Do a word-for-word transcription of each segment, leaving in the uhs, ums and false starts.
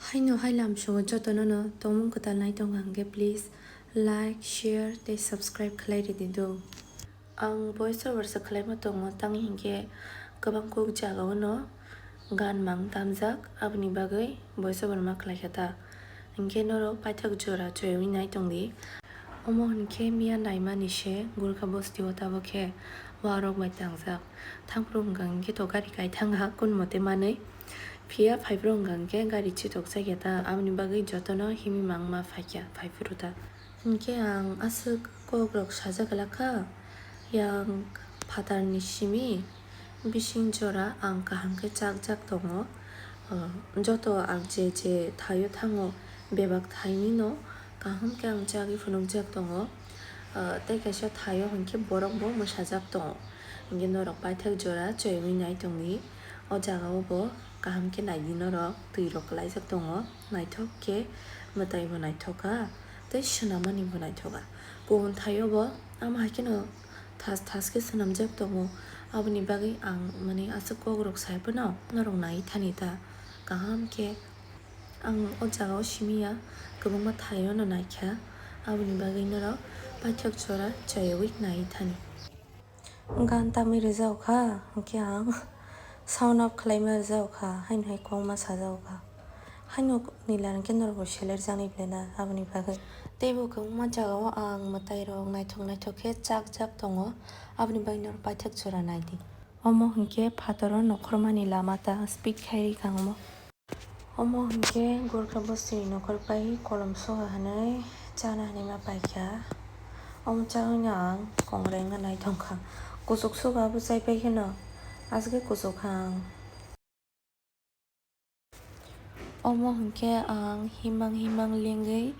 Haino hai lamsongo jotono no tongmung kwtal nai tongkha hwnkhe please like, share tei subscribe khlai ridi do. Ang voice over se khlaima tongo, tang hinkhe kwbang kok jagao no gan mang tamjak, aboni bagwi voice over ma khlaikha ta. Hinkhe norok paithak jora choywi nai tongdi. Omo hinkhe miya naimani se Gurkha bosti o tabuk khe warok bai tangjak. Thangphuru hwnkha hinkhe to gari kai thangha kun mote manwi. Phiya phaiphuru hwnkha hinkhe gari chitokjakya ta, aboni bagwi jotono himwi mangma phaikha phaiphuru ta. Hinkhe ang aswk kokrok sajak lakha, yang phatarni simi bising jora ang kaham khe chakjak tongo. Ah, joto ang je je thaio thango, bebak thainino kaham khe ang chagwi phunukjak tongo. Ah, tei kaisa thaio hinkhe borok bo mwsajak tongo. Hinkhe norok paithak jora choywi nai tongdi. O jagao bo kaham khe naidi norok, twi rok kwlaijak tongo, naithok khe mwtai bo naithok kha tei swnamani bo naithok kha. Kubun thaio bo ama hai kheno thas thas khe swnamjak tongo, aboni bagwi ang mani aswk kokrok sai phano norok nai thani ta kaham khe. Ang o jagao simi ya, kwbangma thaio no naikha, aboni bagwi norok paithak jora choywi nai thani. Gan tamwi rwjak kha, hwnkhe ang sound off khlaima rwjak kha, haino hai kokma sajak kha. Haino nila hwnkhe norokbo seler jaknai belai na, aboni bagwi. Teibo kwbangma jagao ang mwtairok naithok naithok khe chakjak tongo, aboni bagwi norok paithak jora naidi. Omo hwnkhe phataro nokhormani lama ta speed khai rikha omo. Omo hwnkhe Gurkha bostini nokhor pai kolom soha hwnwi chana hwnwi ma paikha. Omo chawino ang kongrai wngna nai tongkha. Kuchuk suga abo chai pai kheno aswk khe kuchuk kha ang. Omo hwnkhe ang himang himang lengwi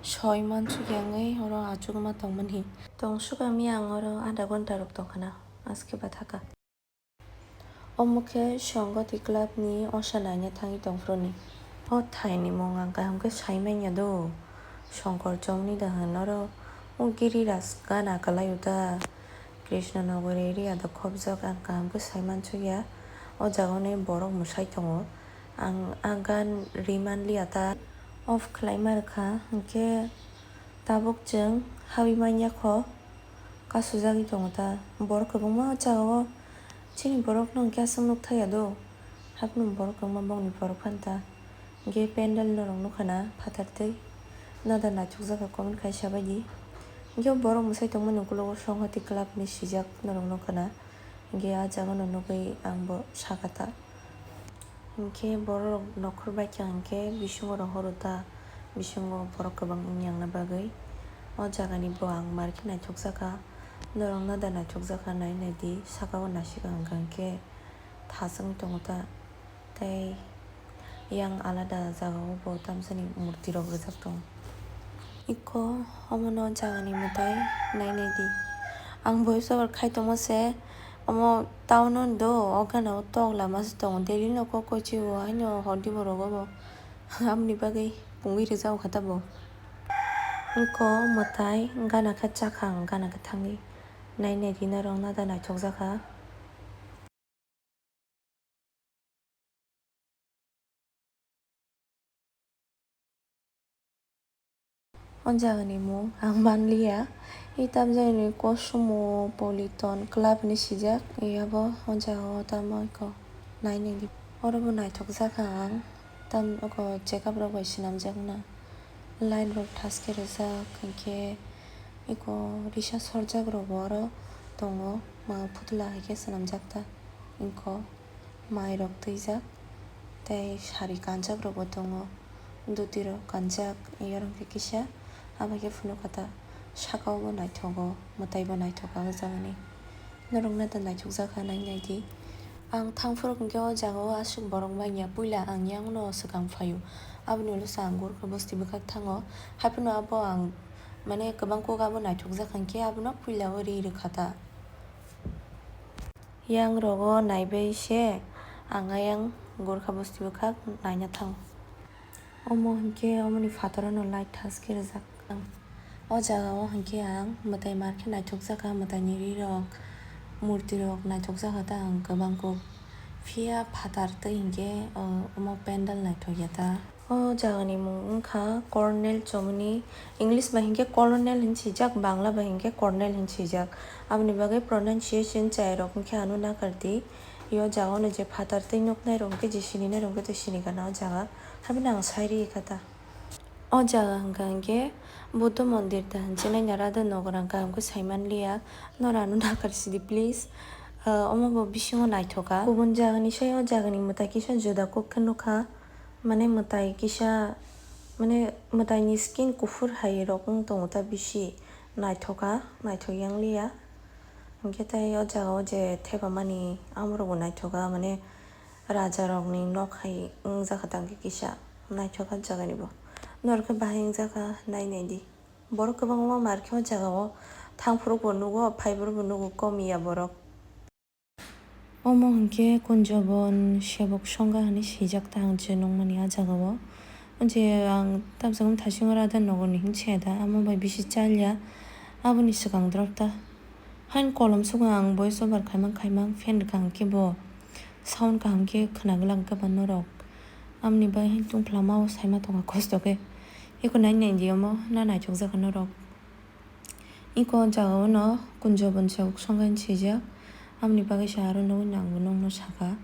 soi mansukya wngwi oro achukma tongmani. Tong suga mi ang oro adha ghonta rok tongkhana aswk khe bathaka. Omo khe Songoti club ni osa naina thangwi tongphuru ni. O thai ni mung ang kaham khe sai manya do. Songkor chomni da hwn oro. O Giriraj gana kwlai o da. Krishnanagar area da khobjak ang kaham khe sai mansukya. O jaga ni borok mwsai tongo. Ang a gan ri manliya ta. Off khlai ma rwkha hwnkhe tabuk chwng habwi manya kho. Kasujagwi tongo ta. Borok kwbangma o jaga o. Chini borok no hwnkhe aswk nuk thaya do. Haphano borok kwbangma bongni borok phano ta. Hwnkhe pandal norok nukha na phatar twi. Nada naithokjak kha comment khai sabaidi. Hwnkhe o borok mwsai tongmani ukulogo Songhati club hinwi swijak norok nukha na. Hwnkhe ah jaga no nugwi ang bo sakha ta. Hwnkhe borok nokhor baikha hwnkhe bisingo rohoro ta, bisingo borok kwbang wngya wngna bagwi. O jagani bo ang markhe naithokjakha, norok no da naithokjakha nai naidi, saka o naisika hwnkha hwnkhe thaswng tongo ta, tei yang alada jagao bo tamsani murti rok rijak tongo. Iko omono jagani mwtai nai naidi. Ang voice over khai tongma se omo town o do, o gana o tok lama se tongo. Daily no kok koi chio, haino hor di borok obo. Aboni bagwi pungwi rijak kha ta bo. Iko mwtai gana khe chakha ang, gana khe thangwi nai naidi norok nada naithokjakha. O jagani mung ang manliya. I tamjani Kosumo Politon Club hinwi swijak. Yabo o jaga o tamo iko nai naidi. Oro bo naithokjakha ang. Tam oko checkup rok bai swnamjakna. Light rok thaske rijak, hinkhe iko risa sorjak rok bo oro tongo, ma phutula hai khe swnamjak ta. Iko mai rok twijak tei sari kanjak rok bo tongo, duti rok kanjak, iyar hwnkhe kisa abo khe phunukha ta, saka o bo naithogo, mwtai bo naithogo o jagani. Norok no da naithokjakha nai naidi. Ang thangphuru hwnkhe o jaga o aswk borok manya, puila ang yang no swkang phaio. Aboni ulo se ang Gurkha bosti bwkhak thango. Haiphano abo ang mane kwbang kok abo naithokjak hwnkhe abono puila o ri rwkha ta. Yang rogo naibai se ang ayang Gurkha bosti bwkhak naina thango. Omo hinkhe omoni phataro no light thaske rijak. O jaga o hinkhe ang mwtai mar khe naithokjakha, mwtai ni ri rok, murti rok naithokjakha ta ang kwbang kuk. Phiya phatar twi hinkhe, o, omo pandal naithokya ta. O jagani mung wngkha Cornell Chomoni, English bai hinkhe Colonel hin swijak, Bangla bai hinkhe Cornell hin swijak. Aboni bagwi pronunciation chayarok hinkhe ano nakardi. Yo jagano je phatar tei nuknairok hinkhe je sininairok hinkhe tei sinigana o jaga. Habino ang sairi kha ta. O jaga hwnkha hinkhe Buddha mondir da hinjinai Radha Nagar ang kaham khe saimanliya. Nora ano nakar sidi please. Ah, omo bo bisingo naithoka. Kubun jagani sai o jagani mwtai kisa juda kok khe nukha. Mane mwtai kisa, mane mwtaini skin kuphur hai rok wng tongo ta bisi naithoka, naithok yang liya. Hinkhe tai o jaga o je thepamani amorok bo naithoka, mane raja rokni nok hai wngjakha tangkhe kisa naithoka jagani bo. Norok khe bahai wngjakha nai naidi. Borok kwbangma mar khe o jaga o thangphuru bo nugo, phaiphuru bo nugo, kom ya borok. Omo hinkhe Kunjobon Sebok Songha hinwi swijak ta ang je nukmani ah jaga o. Je ang tabuk thasingo Radha Nagar ni hinwi saya da, amo bai bisi chaliya. Aboni swkang drop ta. Hain kolom sugo ang voice over khaimang khaimang fan rwkha hinkhe bo sound kaham khe khwna glak khe ba norok. Amoni bai hain tungphla ma o saima tongo kosto khe. Eko nai nai di omo na naithok jakha norok. Eko o jaga o no Kunjobon Sebok Songha hinwi swijak. Amoni bagwi se aro nugwi nang bo nokno saka.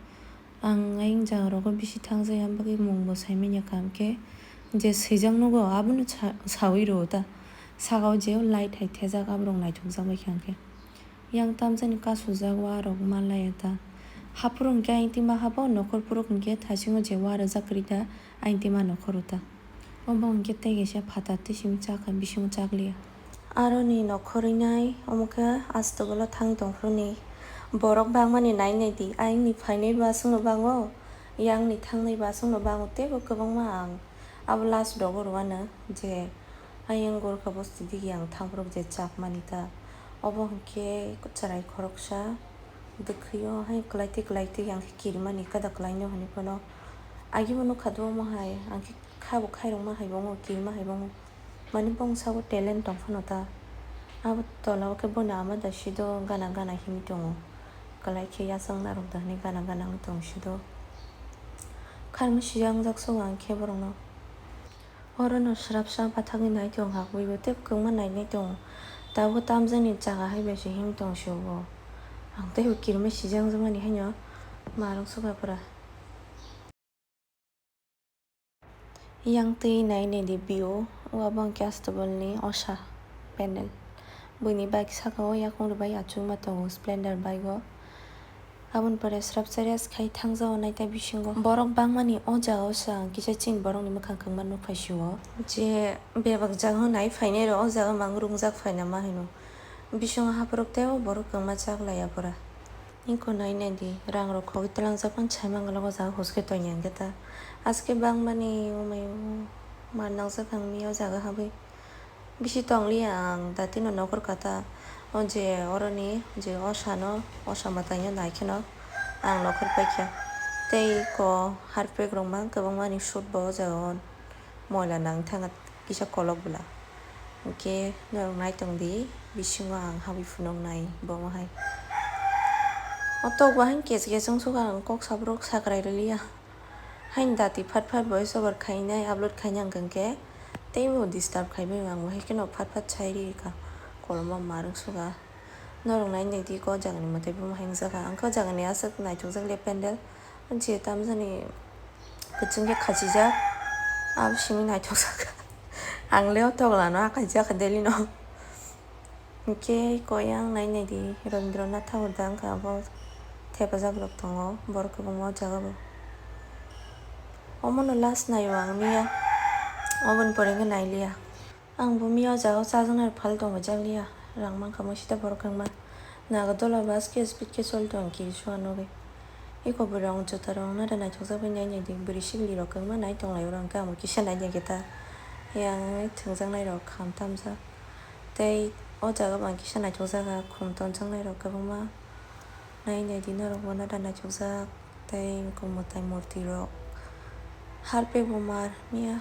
Ang ayang jaga rogo bisi thangjak ya, bagwi mung bo saimanya kaham khe. Je swijak nugo abono sa-, sawi rwo ta. Saka o je light hai thejak aborok naithok jak bai kha hinkhe. Yang tamjani kasujak wa rok manlaiya ta. Haphuru hinkhe ayang tima habo, nokhor phuru hinkhe thasingo je wa rwjak kwrwi ta, ayang tima nokhor o ta. Obo hinkhe tei kaisa phatar tei simi chakha, bisingo chakliya. Aroni nokhorwi nai, omo khe astobolo thang tongphuru ni. Borok bangmani nai nai di, ayangni phainai bo aswkno bango, yangni thangnai bo aswkno bango, teibo kwbangma ang abo last rogo rwano je ayang Gorkha bosti digi ang thangphuru je chakmani ta. Obo hinkhe chwrai khoroksa. Bwkhwio hai kwlaitwi kwlaitwi ang khe kirimani kada kwlaino hwnwi phano. Agi bo nukha do omo hai, ang khe kha bo khairokma hai bo wngo, kirima hai bo wngo. Mani bongsa bo talent tong phano ta. Abo tola o khe boni ama da sido gana gana himwi tongo. Kwlai khe yachang narwk da hwnwi gana gana wngwi tongo sido. Kharma sijak wngjak sugo ang khe borokno. Orono swrapsa bathagwi nai tong kha, buibo tei kwbangma nainai tongo. Tabuk tamjakni jaga hai bai se himwi tong se bo. Ang teibo kirima sijak wngjak mani haino marwk sukha pura. Yang twi nai nai di view, o abo hwnkhe Astabalni osa panel. Buini bike saka o yakung rwbai achukma tongo Splendor bike o. Aboni pore srapsa rest khai thangjao naithai bisingo. Borok bangmani o jaga o se ang kisa chini borokni mwkhang kwngma nukphai sio. Je bebak jaga o nai phainai rok o jaga mang rungjak phaina ma hino. Bisingo haphuruk teibo borok kwngma chak laiya pura. Niko nai nai di, rang rok khogwi twlangjak phano sai mangala o jaga huske toini ang khe ta. Aske bangmani o mai o mar nangjak ang mi o jaga habwi. Bisi tongliya ang datino nokhor kha ta. O je oroni je osano, osa mwtaino nai kheno ang nokhor paikha. Tei eko harpek rok mang kwbangmani shoot bo o jaga o moila nang thangkha kisa kolok bwla. Hinkhe norok nai tongdi, bisingo ang habwi phunuknai bo hai. O tok bo haino kech kech wngsukha, ang kok sabrok sakrai rwliya. Haini dati phat phat voice over khainai, upload khainai hwnkhe teibo disturb khaibai ang bo, hai kheno phat phat sai ri kha, kolombo marwk suga. Norok nai nai di, ko jagani mwtai bo hai wngjakha, ang ko jagani aswk naithokjak le pandal, je tamjani kwchwng khe khachijak, abo simi naithokjak. Ang le o toglano akaijak kha daily no. Hinkhe koyang nai nai di, Rabindranath Tagore da wngkha abo thepajak rok tongo, borok kwbangma o jaga bo. Omono last naio ang miya, oboni pore khe nailiya. Ang bo miya o jaga o chajaknai rok phal tongo jakliya, rang mankha mui sita borok kwbangma. Naga dola bus khe speed khe choli tongo kiri sua nugwi. Eko bwrwi rok juta rok nada naithokjak bai nai nai di, bwrwi sikli rok kwbangma nai tonglai oro, hwnkhe ang bo kisa nai nai khe ta. Yang thwngjaknai rok kham tamjak. Tei o jaga bo ang kisa naithokjak kha, khum tonjaknai rok kwbangma. Nai nai di norok bo nada naithokjak. Tei eko mwtai murti rok. Harpek bo mar miya.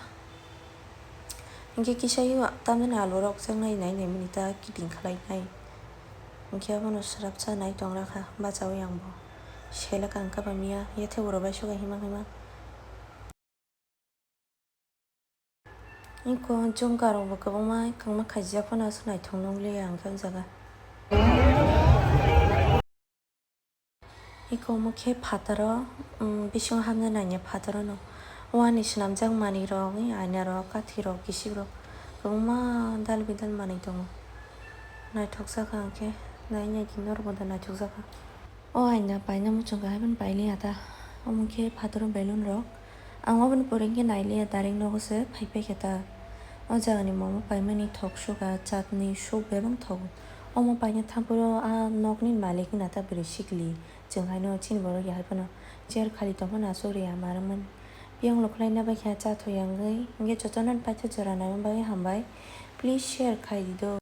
Hinkhe kisa yo tamjani alu rok chang nai nai nai mani ta kiting khlai nai. Hinkhe abono swrapsa nai tong rakha bachaui ang bo. Selak ang kha ba miya, yathe uro bai suga hima hima. Iko chwngkarokbo kwbangma kwngma khaijak phano aswk naithok nukliya ang khe o jaga. Iko omo khe phataro, um, bisingo hapna nangya phataro no. O ani swnamjak manwirok, aina rok, kathi rok, kisik rok kwbangma dal bidal manwi tongo. Naithok jakha ang khe, nai nai khe norok bo da naithok jakha. O aina paina muchung khe haibani pailiya ta. Omo khe phataro balloon rok. Ang oboni pore hwnkhe nailiya, direct nogo se phai paikha ta. O jagani momo paimani thok suga, chatni suk bebak thogo. Omo paina thampuro a nokni malik wngna ta bwrwi sikli. Chwng haino chini borok ya haiphano chair khali tongphano aswk ri ama rwmani. Biyang lukhwlaina bai khe cha thwi ya wngwi. Hwnkhe jotono paithago jora naina bagwi hambai. Please share khai di do.